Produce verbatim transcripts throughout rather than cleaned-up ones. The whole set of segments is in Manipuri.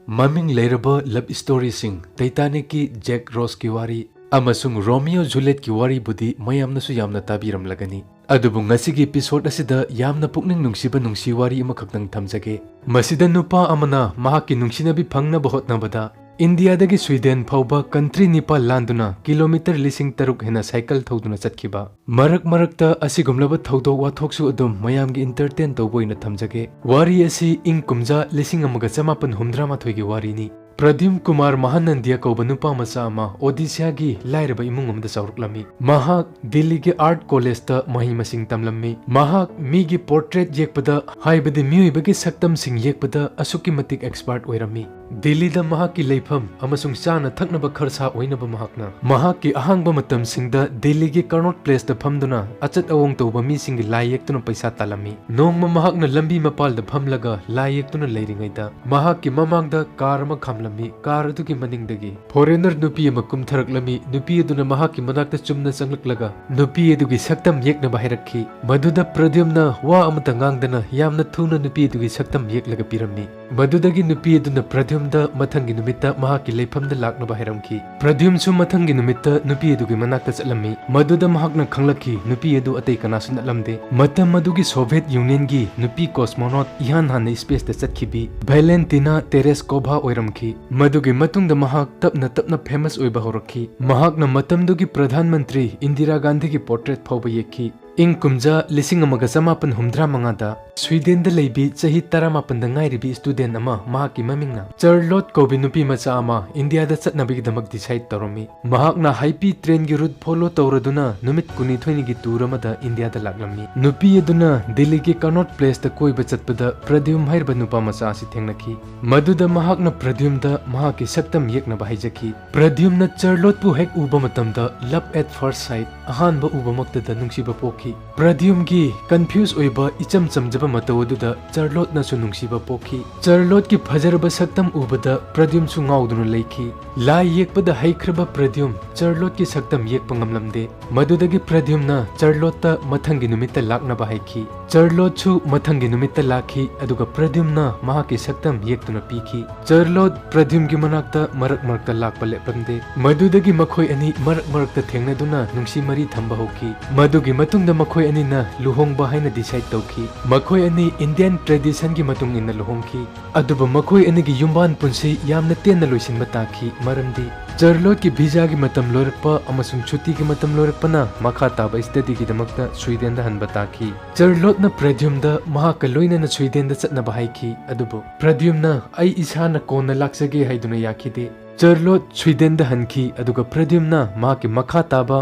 ꯃꯃꯤꯡ ꯂꯩꯔꯕ ꯂꯚ ꯁ꯭ꯇꯣꯔꯤꯁꯤꯡ ꯇꯩꯇꯥꯅꯤꯛꯀꯤ ꯖꯦꯛ ꯔꯣꯁꯀꯤ ꯋꯥꯔꯤ ꯑꯃꯁꯨꯡ ꯔꯣꯃꯤꯑꯣ ꯖꯨꯂꯤꯌꯦꯠꯀꯤ ꯋꯥꯔꯤꯕꯨꯗꯤ ꯃꯌꯥꯝꯅꯁꯨ ꯌꯥꯝꯅ ꯇꯥꯕꯤꯔꯝꯂꯒꯅꯤ꯫ ꯑꯗꯨꯕꯨ ꯉꯁꯤꯒꯤ ꯏꯄꯤꯁꯣꯗ ꯑꯁꯤꯗ ꯌꯥꯝꯅ ꯄꯨꯛꯅꯤꯡ ꯅꯨꯡꯁꯤꯕ ꯅꯨꯡꯁꯤ ꯋꯥꯔꯤ ꯑꯃꯈꯛꯇꯪ ꯊꯝꯖꯒꯦ꯫ ꯃꯁꯤꯗ ꯅꯨꯄꯥ ꯑꯃꯅ ꯃꯍꯥꯛꯀꯤ ꯅꯨꯡꯁꯤꯅꯕꯤ ꯐꯪꯅꯕ ꯍꯣꯠꯅꯕꯗ ꯏꯟꯗꯤꯌꯥꯗꯒꯤ ꯁ꯭ꯋꯤꯗꯦꯟ ꯐꯥꯎꯕ ꯀꯟꯇ꯭ꯔꯤ ꯅꯤꯄꯥꯜ ꯂꯥꯟꯗꯨꯅ ꯀꯤꯂꯣꯃꯤꯇꯔ ꯂꯤꯁꯤꯡ ꯇꯔꯨꯛ ꯍꯦꯟꯅ ꯁꯥꯏꯀꯜ ꯊꯧꯗꯨꯅ ꯆꯠꯈꯤꯕ꯫ ꯃꯔꯛ ꯃꯔꯛꯇ ꯑꯁꯤꯒꯨꯝꯂꯕ ꯊꯧꯗꯣꯛ ꯋꯥꯊꯣꯛꯁꯨ ꯑꯗꯨꯝ ꯃꯌꯥꯝꯒꯤ ꯏꯟꯇꯔꯇꯦꯟ ꯇꯧꯕ ꯑꯣꯏꯅ ꯊꯝꯖꯒꯦ꯫ ꯋꯥꯔꯤ ꯑꯁꯤ ꯏꯪ ꯀꯨꯝꯖꯥ ꯂꯤꯁꯤꯡ ꯑꯃꯒ ꯆꯃꯥꯄꯟ ꯍꯨꯝꯗ꯭ꯔꯥ ꯃꯥꯊꯣꯏꯒꯤ ꯋꯥꯔꯤꯅꯤ꯫ ꯄ꯭ꯔꯗ꯭ꯌꯨꯝ ꯀꯨꯃꯥꯔ ꯃꯍꯥꯅꯟꯗꯤꯌꯥ ꯀꯧꯕ ꯅꯨꯄꯥ ꯃꯆꯥ ꯑꯃ ꯑꯣꯗꯤꯁꯥꯒꯤ ꯂꯥꯏꯔꯕ ꯏꯃꯨꯡ ꯑꯃꯗ ꯆꯥꯎꯔꯛꯂꯝꯃꯤ꯫ ꯃꯍꯥꯛ ꯗꯤꯜꯂꯤꯒꯤ ꯑꯥꯔꯠ ꯀꯣꯂꯦꯖꯇ ꯃꯍꯩ ꯃꯁꯤꯡ ꯇꯝꯂꯝꯃꯤ꯫ ꯃꯍꯥꯛ ꯃꯤꯒꯤ ꯄꯣꯔꯇ꯭ꯔꯦꯠ ꯌꯦꯛꯄꯗ, ꯍꯥꯏꯕꯗꯤ ꯃꯤꯑꯣꯏꯕꯒꯤ ꯁꯛꯇꯝꯁꯤꯡ ꯌꯦꯛꯄꯗ ꯑꯁꯨꯛꯀꯤ ꯃꯇꯤꯛ ꯑꯦꯛꯁꯄꯔꯠ ꯑꯣꯏꯔꯝꯃꯤ꯫ ꯗꯤꯜꯂꯤꯗ ꯃꯍꯥꯛꯀꯤ ꯂꯩꯐꯝ ꯑꯃꯁꯨꯡ ꯆꯥꯅ ꯊꯛꯅꯕ ꯈꯔꯁꯥ ꯑꯣꯏꯅꯕ ꯃꯍꯥꯛꯅ ꯃꯍꯥꯛꯀꯤ ꯑꯍꯥꯡꯕ ꯃꯇꯝꯁꯤꯡꯗ ꯗꯤꯜꯂꯤꯒꯤ ꯀꯅꯣꯠ ꯄ꯭ꯂꯦꯁꯇ ꯐꯝꯗꯨꯅ ꯑꯆꯠ ꯑꯋꯣꯡ ꯇꯧꯕ ꯃꯤꯁꯤꯡꯒꯤ ꯂꯥꯏ ꯌꯦꯛꯇꯨꯅ ꯄꯩꯁꯥ ꯇꯥꯜꯂꯝꯃꯤ꯫ ꯅꯣꯡꯃ ꯃꯍꯥꯛꯅ ꯂꯝꯕꯤ ꯃꯄꯥꯜꯗ ꯐꯝꯂꯒ ꯂꯥꯏ ꯌꯦꯛꯇꯨꯅ ꯂꯩꯔꯤꯉꯩꯗ ꯃꯍꯥꯛꯀꯤ ꯃꯃꯥꯡꯗ ꯀꯥꯔ ꯑꯃ ꯈꯥꯝꯂꯝꯃꯤ꯫ ꯀꯥꯔ ꯑꯗꯨꯒꯤ ꯃꯅꯤꯡꯗꯒꯤ ꯐꯣꯔꯦꯅꯔ ꯅꯨꯄꯤ ꯑꯃ ꯀꯨꯝꯊꯔꯛꯂꯝꯃꯤ꯫ ꯅꯨꯄꯤ ꯑꯗꯨꯅ ꯃꯍꯥꯛꯀꯤ ꯃꯅꯥꯛꯇ ꯆꯨꯝꯅ ꯆꯪꯂꯛꯂꯒ ꯅꯨꯄꯤ ꯑꯗꯨꯒꯤ ꯁꯛꯇꯝ ꯌꯦꯛꯅꯕ ꯍꯥꯏꯔꯛꯈꯤ꯫ ꯃꯗꯨꯗ ꯄ꯭ꯔꯗ꯭ꯌꯨꯝꯅ ꯋꯥ ꯑꯃꯠꯇ ꯉꯥꯡꯗꯅ ꯌꯥꯝꯅ ꯊꯨꯅ ꯅꯨꯄꯤ ꯑꯗꯨꯒꯤ ꯁꯛꯇꯝ ꯌꯦꯛꯂꯒ ꯄꯤꯔꯝꯃꯤ꯫ ꯃꯗꯨꯗꯒꯤ ꯅꯨꯄꯤ ꯑꯗꯨꯅ ꯄ꯭ꯔꯗ꯭ꯌꯨꯝꯗ ꯃꯊꯪꯒꯤ ꯅꯨꯃꯤꯠꯇ ꯃꯍꯥꯛꯀꯤ ꯂꯩꯐꯝꯗ ꯂꯥꯛꯅꯕ ꯍꯥꯏꯔꯝꯈꯤ꯫ ꯄ꯭ꯔꯗ꯭ꯌꯨꯝꯁꯨ ꯃꯊꯪꯒꯤ ꯅꯨꯃꯤꯠꯇ ꯅꯨꯄꯤ ꯑꯗꯨꯒꯤ ꯃꯅꯥꯛꯇ ꯆꯠꯂꯝꯃꯤ꯫ ꯃꯗꯨꯗ ꯃꯍꯥꯛꯅ ꯈꯪꯂꯛꯈꯤ, ꯅꯨꯄꯤ ꯑꯗꯨ ꯑꯇꯩ ꯀꯅꯥꯁꯨ ꯅꯠꯂꯝꯗꯦ꯫ ꯃꯇꯝ ꯑꯗꯨꯒꯤ ꯁꯣꯚꯤꯌꯦꯠ ꯌꯨꯅꯤꯌꯟꯒꯤ ꯅꯨꯄꯤ ꯀꯣꯁꯃꯣꯅꯣꯠ ꯏꯍꯥꯟ ꯍꯥꯟꯅ ꯁ꯭ꯄꯦꯁꯇ ꯆꯠꯈꯤꯕꯤ ꯚꯦꯂꯦꯟꯇꯤꯅꯥ ꯇꯦꯔꯦꯁꯀꯣꯚꯥ ꯑꯣꯏꯔꯝꯈꯤ꯫ ꯃꯗꯨꯒꯤ ꯃꯇꯨꯡꯗ ꯃꯍꯥꯛ ꯇꯞꯅ ꯇꯞꯅ ꯐꯦꯃꯁ ꯑꯣꯏꯕ ꯍꯧꯔꯛꯈꯤ꯫ ꯃꯍꯥꯛꯅ ꯃꯇꯝꯗꯨꯒꯤ ꯄ꯭ꯔꯙꯥꯟ ꯃꯟꯇ꯭ꯔꯤ ꯏꯟꯗꯤꯔꯥ ꯒꯥꯟꯙꯤꯒꯤ ꯄꯣꯔꯇ꯭ꯔꯦꯠ ꯐꯥꯎꯕ ꯌꯦꯛꯈꯤ꯫ ꯏꯪ ꯀꯨꯝꯖꯥ ꯂꯤꯁꯤꯡ ꯑꯃꯒ ꯆꯃꯥꯄꯟ ꯍꯨꯝꯗ꯭ꯔꯥ ꯃꯉꯥꯗ ꯁ꯭ꯋꯤꯗꯦꯟꯗ ꯂꯩꯕꯤ ꯆꯍꯤ ꯇꯔꯥꯃꯥꯄꯟꯗ ꯉꯥꯏꯔꯤꯕꯤ ꯁ꯭ꯇꯨꯗꯦꯟ ꯑꯃ ꯃꯍꯥꯛꯀꯤ ꯃꯃꯤꯡꯅ ꯆꯥꯔꯂꯣꯠ ꯀꯧꯕꯤ ꯅꯨꯄꯤ ꯃꯆꯥ ꯑꯃ ꯏꯟꯗꯤꯌꯥꯗ ꯆꯠꯅꯕꯒꯤꯗꯃꯛ ꯗꯤꯁꯥꯏꯗ ꯇꯧꯔꯝꯃꯤ꯫ ꯃꯍꯥꯛꯅ ꯍꯥꯏ ꯄꯤ ꯇ꯭ꯔꯦꯟꯒꯤ ꯔꯨꯠ ꯐꯣꯂꯣ ꯇꯧꯔꯗꯨꯅ ꯅꯨꯃꯤꯠ ꯀꯨꯟꯅꯤꯊꯣꯏꯅꯤꯒꯤ ꯇꯨꯔ ꯑꯃꯗ ꯏꯟꯗꯤꯌꯥꯗ ꯂꯥꯛꯂꯝꯃꯤ꯫ ꯅꯨꯄꯤ ꯑꯗꯨꯅ ꯗꯤꯜꯂꯤꯒꯤ ꯀꯅꯣꯠ ꯄ꯭ꯂꯦꯁꯇ ꯀꯣꯏꯕ ꯆꯠꯄꯗ ꯄ꯭ꯔꯗ꯭ꯌꯨꯝ ꯍꯥꯏꯔꯤꯕ ꯅꯨꯄꯥ ꯃꯆꯥ ꯑꯁꯤ ꯊꯦꯡꯅꯈꯤ꯫ ꯃꯗꯨꯗ ꯃꯍꯥꯛꯅ ꯄ꯭ꯔꯗ꯭ꯌꯨꯝꯗ ꯃꯍꯥꯛꯀꯤ ꯁꯛꯇꯝ ꯌꯦꯛꯅꯕ ꯍꯥꯏꯖꯈꯤ꯫ ꯄ꯭ꯔꯗ꯭ꯌꯨꯝꯅ ꯆꯥꯔꯂꯣꯠꯄꯨ ꯍꯦꯛ ꯎꯕ ꯃꯇꯝꯗ love at first sight, ꯑꯍꯥꯟꯕ ꯎꯕꯃꯛꯇꯗ ꯅꯨꯡꯁꯤꯕ ꯄꯣꯛꯈꯤ꯫ ꯄ꯭ꯔꯗ꯭ꯌꯨꯝꯒꯤ ꯀꯟꯐ꯭ꯌꯨꯁ ꯑꯣꯏꯕ ꯏꯆꯝ ꯆꯝꯖꯕ ꯃꯇꯧ ꯑꯗꯨꯗ ꯆꯥꯔꯂꯣꯠꯅꯁꯨ ꯅꯨꯡꯁꯤꯕ ꯄꯣꯛꯈꯤ꯫ ꯆꯥꯔꯂꯣꯠꯀꯤ ꯐꯖꯔꯕ ꯁꯛꯇꯝ ꯎꯕꯗ ꯄ꯭ꯔꯗ꯭ꯌꯨꯝꯁꯨ ꯉꯥꯎꯗꯨꯅ ꯂꯩꯈꯤ꯫ ꯂꯥꯏ ꯌꯦꯛꯄꯗ ꯍꯩꯈ꯭ꯔꯕ ꯄ꯭ꯔꯗ꯭ꯌꯨꯝ ꯆꯥꯔꯂꯣꯠꯀꯤ ꯁꯛꯇꯝ ꯌꯦꯛꯄ ꯉꯝꯂꯝꯗꯦ꯫ ꯃꯗꯨꯗꯒꯤ ꯄ꯭ꯔꯗ꯭ꯌꯨꯝꯅ ꯆꯥꯔꯂꯣꯠꯇ ꯃꯊꯪꯒꯤ ꯅꯨꯃꯤꯠꯇ ꯂꯥꯛꯅꯕ ꯍꯥꯏꯈꯤ꯫ ꯆꯥꯔꯂꯣꯠꯁꯨ ꯃꯊꯪꯒꯤ ꯅꯨꯃꯤꯠꯇ ꯂꯥꯛꯈꯤ, ꯑꯗꯨꯒ ꯄ꯭ꯔꯗ꯭ꯌꯨꯝꯅ ꯃꯍꯥꯛꯀꯤ ꯁꯛꯇꯝ ꯌꯦꯛꯇꯨꯅ ꯄꯤꯈꯤ꯫ ꯆꯥꯔꯂꯣꯠ ꯄ꯭ꯔꯗ꯭ꯌꯨꯝꯒꯤ ꯃꯅꯥꯛꯇ ꯃꯔꯛ ꯃꯔꯛꯇ ꯂꯥꯛꯄ ꯂꯦꯞꯂꯝꯗꯦ꯫ ꯃꯗꯨꯗꯒꯤ ꯃꯈꯣꯏ ꯑꯅꯤ ꯃꯔꯛ ꯃꯔꯛꯇ ꯊꯦꯡꯅꯗꯨꯅ ꯅꯨꯡꯁꯤ ꯃꯔꯤ ꯊꯝꯕ ꯍꯧꯈꯤ꯫ ꯃꯗꯨꯒꯤ ꯃꯇꯨꯡꯗ ꯃꯈꯣꯏ ꯑꯅꯤꯅ ꯂꯨꯍꯣꯡꯕ ꯍꯥꯏꯅ decide ꯇꯧꯈꯤ꯫ ꯃꯈꯣꯏ ꯑꯅꯤ Indian traditionꯒꯤ ꯃꯇꯨꯡ ꯏꯟꯅ ꯂꯨꯍꯣꯡꯈꯤ꯫ ꯑꯗꯨꯕꯨ ꯃꯈꯣꯏ ꯑꯅꯤꯒꯤ ꯌꯨꯝꯕꯥꯟ ꯄꯨꯟꯁꯤ ꯌꯥꯝꯅ ꯇꯦꯟꯅ ꯂꯣꯏꯁꯤꯟꯕ ꯇꯥꯈꯤ, ꯃꯔꯝꯗꯤ ꯆꯥꯔꯂꯣꯠꯀꯤ visaꯒꯤ ꯃꯇꯝ ꯂꯣꯏꯔꯛꯄ ꯑꯃꯁꯨꯡ ꯁꯨꯇꯤꯒꯤ ꯃꯇꯝ ꯂꯣꯏꯔꯛꯄꯅ ꯃꯈꯥ ꯇꯥꯕ studyꯒꯤꯗꯃꯛꯇ ꯁ꯭ꯋꯤꯗꯦꯟꯗ ꯍꯟꯕ ꯇꯥꯈꯤ꯫ ꯆꯥꯔꯂꯣꯠꯅ ꯄ꯭ꯔꯗ꯭ꯌꯨꯝꯗ ꯃꯍꯥꯛꯀ ꯂꯣꯏꯅꯅ ꯁ꯭ꯋꯤꯗꯦꯟꯗ ꯆꯠꯅꯕ ꯍꯥꯏꯈꯤ, ꯑꯗꯨꯕꯨ ꯄ꯭ꯔꯗ꯭ꯌꯨꯝꯅ "ꯑꯩ ꯏꯁꯥꯅ ꯀꯣꯟꯅ ꯂꯥꯛꯆꯒꯦ" ꯍꯥꯏꯗꯨꯅ ꯌꯥꯈꯤꯗꯦ꯫ ꯆꯥꯔꯂꯣꯠ ꯁ꯭ꯋꯤꯗꯦꯟꯗ ꯍꯟꯈꯤ, ꯑꯗꯨꯒ ꯄ꯭ꯔꯗ꯭ꯌꯨꯝꯅ ꯃꯍꯥꯛꯀꯤ ꯃꯈꯥ ꯇꯥꯕ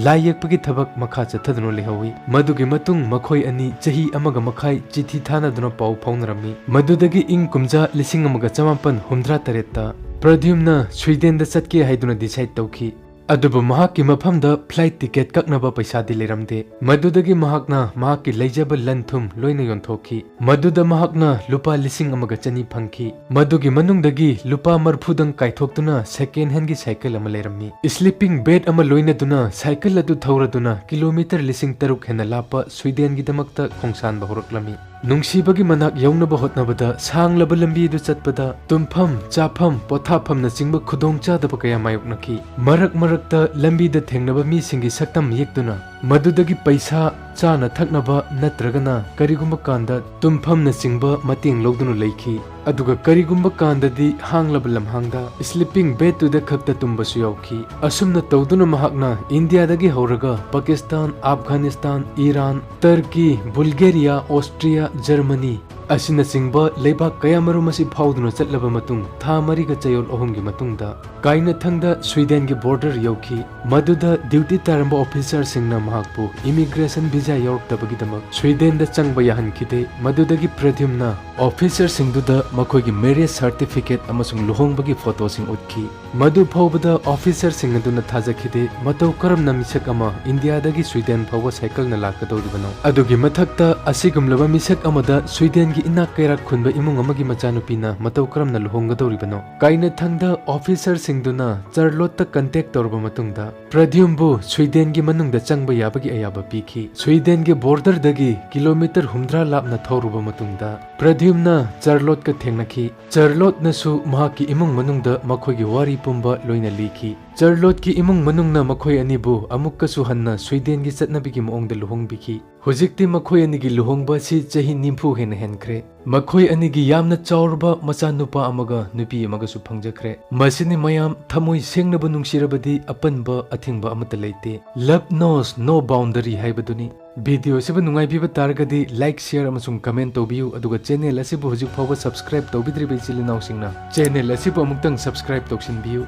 ꯂꯥꯏ ꯌꯦꯛꯄꯒꯤ ꯊꯕꯛ ꯃꯈꯥ ꯆꯠꯊꯗꯨꯅ ꯂꯩꯍꯧꯏ꯫ ꯃꯗꯨꯒꯤ ꯃꯇꯨꯡ ꯃꯈꯣꯏ ꯑꯅꯤ ꯆꯍꯤ ꯑꯃꯒ ꯃꯈꯥꯏ ꯆꯤꯊꯤ ꯊꯥꯅꯗꯨꯅ ꯄꯥꯎ ꯐꯥꯎꯅꯔꯝꯃꯤ꯫ ꯃꯗꯨꯗꯒꯤ ꯏꯪ ꯀꯨꯝꯖꯥ ꯂꯤꯁꯤꯡ ꯑꯃꯒ ꯆꯃꯥꯄꯟ ꯍꯨꯝꯗ꯭ꯔꯥ ꯇꯔꯦꯠꯇ ꯄ꯭ꯔꯗ꯭ꯌꯨꯝꯅ ꯁ꯭ꯋꯤꯗꯦꯟꯗ ꯆꯠꯀꯦ ꯍꯥꯏꯗꯨꯅ decide ꯇꯧꯈꯤ꯫ ꯑꯗꯨꯕꯨ ꯃꯍꯥꯛꯀꯤ ꯃꯐꯝꯗ flight ticket ꯀꯛꯅꯕ ꯄꯩꯁꯥꯗꯤ ꯂꯩꯔꯝꯗꯦ꯫ ꯃꯗꯨꯗꯒꯤ ꯃꯍꯥꯛꯅ ꯃꯍꯥꯛꯀꯤ ꯂꯩꯖꯕ ꯂꯟ ꯊꯨꯝ ꯂꯣꯏꯅ ꯌꯣꯟꯊꯣꯛꯈꯤ꯫ ꯃꯗꯨꯗ ꯃꯍꯥꯛꯅ ꯂꯨꯄꯥ ꯂꯤꯁꯤꯡ ꯑꯃꯒ ꯆꯅꯤ ꯐꯪꯈꯤ꯫ ꯃꯗꯨꯒꯤ ꯃꯅꯨꯡꯗꯒꯤ ꯂꯨꯄꯥ ꯃꯔꯐꯨꯗꯪ ꯀꯥꯏꯊꯣꯛꯇꯨꯅ second handꯒꯤ cycle ꯑꯃ ꯂꯩꯔꯝꯃꯤ꯫ Sleeping bag ꯑꯃ ꯂꯣꯏꯅꯗꯨꯅ cycle ꯑꯗꯨ ꯊꯧꯔꯗꯨꯅ kilometre ꯂꯤꯁꯤꯡ ꯇꯔꯨꯛ ꯍꯦꯟꯅ ꯂꯥꯞꯄ ꯁ꯭ꯋꯤꯗꯦꯟꯒꯤꯗꯃꯛꯇ ꯈꯣꯡꯁꯥꯟꯕ ꯍꯧꯔꯛꯂꯝꯃꯤ꯫ ꯅꯨꯡꯁꯤꯕꯒꯤ ꯃꯅꯥꯛ ꯌꯧꯅꯕ ꯍꯣꯠꯅꯕꯗ ꯁꯥꯡꯂꯕ ꯂꯝꯕꯤ ꯑꯗꯨ ꯆꯠꯄꯗ ꯇꯨꯝꯐꯝ, ꯆꯥꯐꯝ, ꯄꯣꯊꯥꯐꯝꯅꯆꯤꯡꯕ ꯈꯨꯗꯣꯡꯆꯥꯗꯕ ꯀꯌꯥ ꯃꯥꯌꯣꯛꯅꯈꯤ꯫ ꯃꯔꯛ ꯃꯔꯛꯇ ꯂꯝꯕꯤꯗ ꯊꯦꯡꯅꯕ ꯃꯤꯁꯤꯡꯒꯤ ꯁꯛꯇꯝ ꯌꯦꯛꯇꯨꯅ ꯃꯗꯨꯗꯒꯤ ꯄꯩꯁꯥ, ꯆꯥꯅ ꯊꯛꯅꯕ ꯅꯠꯇ꯭ꯔꯒꯅ ꯀꯔꯤꯒꯨꯝꯕ ꯀꯥꯟꯗ ꯇꯨꯝꯐꯝꯅꯆꯤꯡꯕ ꯃꯇꯦꯡ ꯂꯧꯗꯨꯅ ꯂꯩꯈꯤ꯫ ꯑꯗꯨꯒ ꯀꯔꯤꯒꯨꯝꯕ ꯀꯥꯟꯗꯗꯤ ꯍꯥꯡꯂꯕ ꯂꯝꯍꯥꯡꯗ sleeping bagꯇꯨꯗ ꯈꯛꯇ ꯇꯨꯝꯕꯁꯨ ꯌꯥꯎꯈꯤ꯫ ꯑꯁꯨꯝꯅ ꯇꯧꯗꯨꯅ ꯃꯍꯥꯛꯅ ꯏꯟꯗꯤꯌꯥꯗꯒꯤ ꯍꯧꯔꯒ Pakistan, Afghanistan, Iran, Turkey, Bulgaria, Austria, Germany ꯑꯁꯤꯅꯆꯤꯡꯕ ꯂꯩꯕꯥꯛ ꯀꯌꯥꯃꯔꯨꯝ ꯑꯁꯤ ꯐꯥꯎꯗꯨꯅ ꯆꯠꯂꯕ ꯃꯇꯨꯡ ꯊꯥ ꯃꯔꯤꯒ ꯆꯌꯣꯜ ꯑꯍꯨꯝꯒꯤ ꯃꯇꯨꯡꯗ ꯀꯥꯏꯅꯊꯪꯗ ꯁ꯭ꯋꯤꯗꯦꯟꯒꯤ border ꯌꯧꯈꯤ꯫ ꯃꯗꯨꯗ duty ꯇꯥꯔꯝꯕ officerꯁꯤꯡꯅ ꯃꯍꯥꯛꯄꯨ immigration visa ꯌꯥꯎꯔꯛꯇꯕꯒꯤꯗꯃꯛ ꯁ꯭ꯋꯤꯗꯦꯟꯗ ꯆꯪꯕ ꯌꯥꯍꯟꯈꯤꯗꯦ꯫ ꯃꯗꯨꯗꯒꯤ ꯄ꯭ꯔꯗ꯭ꯌꯨꯝꯅ officerꯁꯤꯡꯗꯨꯗ ꯃꯈꯣꯏꯒꯤ marriage certificate ꯑꯃꯁꯨꯡ ꯂꯨꯍꯣꯡꯕꯒꯤ photoꯁꯤꯡ ꯎꯠꯈꯤ꯫ ꯃꯗꯨ ꯐꯥꯎꯕꯗ officerꯁꯤꯡ ꯑꯗꯨꯅ ꯊꯥꯖꯈꯤꯗꯦ꯫ ꯃꯇꯧ ꯀꯔꯝꯅ ꯃꯤꯁꯛ ꯑꯃ ꯏꯟꯗꯤꯌꯥꯗꯒꯤ ꯁ꯭ꯋꯤꯗꯦꯟ ꯐꯥꯎꯕ cycleꯅ ꯂꯥꯛꯀꯗꯧꯔꯤꯕꯅꯣ? ꯑꯗꯨꯒꯤ ꯃꯊꯛꯇ, ꯑꯁꯤꯒꯨꯝꯂꯕ ꯃꯤꯁꯛ ꯑꯃꯗ ꯁ꯭ꯋꯤꯗꯦꯟꯒꯤ ꯏꯅꯥꯛ ꯀꯩꯔꯥꯛ ꯈꯨꯟꯕ ꯏꯃꯨꯡ ꯑꯃꯒꯤ ꯃꯆꯥꯅꯨꯄꯤꯅ ꯃꯇꯧ ꯀꯔꯝꯅ ꯂꯨꯍꯣꯡꯒꯗꯧꯔꯤꯕꯅꯣ? ꯀꯥꯏꯅꯊꯪꯗ ꯑꯣꯐꯤꯁꯔꯁꯤꯡꯗꯨꯅ ꯆꯥꯔꯂꯣꯠꯇ ꯀꯟꯇꯦꯛ ꯇꯧꯔꯕ ꯃꯇꯨꯡꯗ, ꯄ꯭ꯔꯗ꯭ꯌꯨꯝꯕꯨ ꯁ꯭ꯋꯤꯗꯦꯟꯒꯤ ꯃꯅꯨꯡꯗ ꯆꯪꯕ ꯌꯥꯕꯒꯤ ꯑꯌꯥꯕ ꯄꯤꯈꯤ꯫ ꯁ꯭ꯋꯤꯗꯦꯟꯒꯤ ꯕꯣꯔꯗꯔꯗꯒꯤ ꯀꯤꯂꯣꯃꯤꯇꯔ ꯍꯨꯝꯗ꯭ꯔꯥ ꯂꯥꯞꯅ ꯊꯧꯔꯨꯕ ꯃꯇꯨꯡꯗ, ꯄ꯭ꯔꯗ꯭ꯌꯨꯝꯅ ꯆꯥꯔꯂꯣꯠꯀ ꯊꯦꯡꯅꯈꯤ꯫ ꯆꯥꯔꯂꯣꯠꯅꯁꯨ ꯃꯍꯥꯛꯀꯤ ꯏꯃꯨꯡ ꯃꯅꯨꯡꯗ ꯃꯈꯣꯏꯒꯤ ꯋꯥꯔꯤ ꯄꯨꯝꯕ ꯂꯣꯏꯅ ꯂꯤꯈꯤ꯫ ꯆꯥꯔꯂꯣꯠꯀꯤ ꯏꯃꯨꯡ ꯃꯅꯨꯡꯅ ꯃꯈꯣꯏ ꯑꯅꯤꯕꯨ ꯑꯃꯨꯛꯀꯁꯨ ꯍꯟꯅ ꯁ꯭ꯋꯤꯗꯦꯟꯒꯤ ꯆꯠꯅꯕꯤꯒꯤ ꯃꯑꯣꯡꯗ ꯂꯨꯍꯣꯡꯕꯤꯈꯤ꯫ ꯍꯧꯖꯤꯛꯇꯤ ꯃꯈꯣꯏ ꯑꯅꯤꯒꯤ ꯂꯨꯍꯣꯡꯕ ꯑꯁꯤ ꯆꯍꯤ ꯅꯤꯐꯨ ꯍꯦꯟꯅ ꯍꯦꯟꯈ꯭ꯔꯦ꯫ ꯃꯈꯣꯏ ꯑꯅꯤꯒꯤ ꯌꯥꯝꯅ ꯆꯥꯎꯔꯕ ꯃꯆꯥꯅꯨꯄꯥ ꯑꯃꯒ ꯅꯨꯄꯤ ꯑꯃꯒꯁꯨ ꯐꯪꯖꯈ꯭ꯔꯦ꯫ ꯃꯁꯤꯅꯤ ꯃꯌꯥꯝ, ꯊꯃꯣꯏ ꯁꯦꯡꯅꯕꯨ ꯅꯨꯡꯁꯤꯔꯕꯗꯤ ꯑꯄꯟꯕ ꯑꯊꯤꯡꯕ ꯑꯃꯠꯇ ꯂꯩꯇꯦ꯫ Love knows no boundary ꯍꯥꯏꯕꯗꯨꯅꯤ꯫ ꯚꯤꯗꯤꯑꯣ ꯑꯁꯤꯕꯨ ꯅꯨꯡꯉꯥꯏꯕꯤꯕ ꯇꯥꯔꯒꯗꯤ like, share ꯑꯃꯁꯨꯡ comment ꯇꯧꯕꯤꯌꯨ, ꯑꯗꯨꯒ ꯆꯦꯅꯦꯜ ꯑꯁꯤꯕꯨ ꯍꯧꯖꯤꯛ ꯐꯥꯎꯕ subscribe ꯇꯧꯕꯤꯗ꯭ꯔꯤꯕ ꯏꯆꯤꯜ ꯏꯅꯥꯎꯁꯤꯡꯅ ꯆꯦꯅꯦꯜ ꯑꯁꯤꯕꯨ ꯑꯃꯨꯛꯇꯪ subscribe ꯇꯧꯁꯤꯟꯕꯤꯌꯨ꯫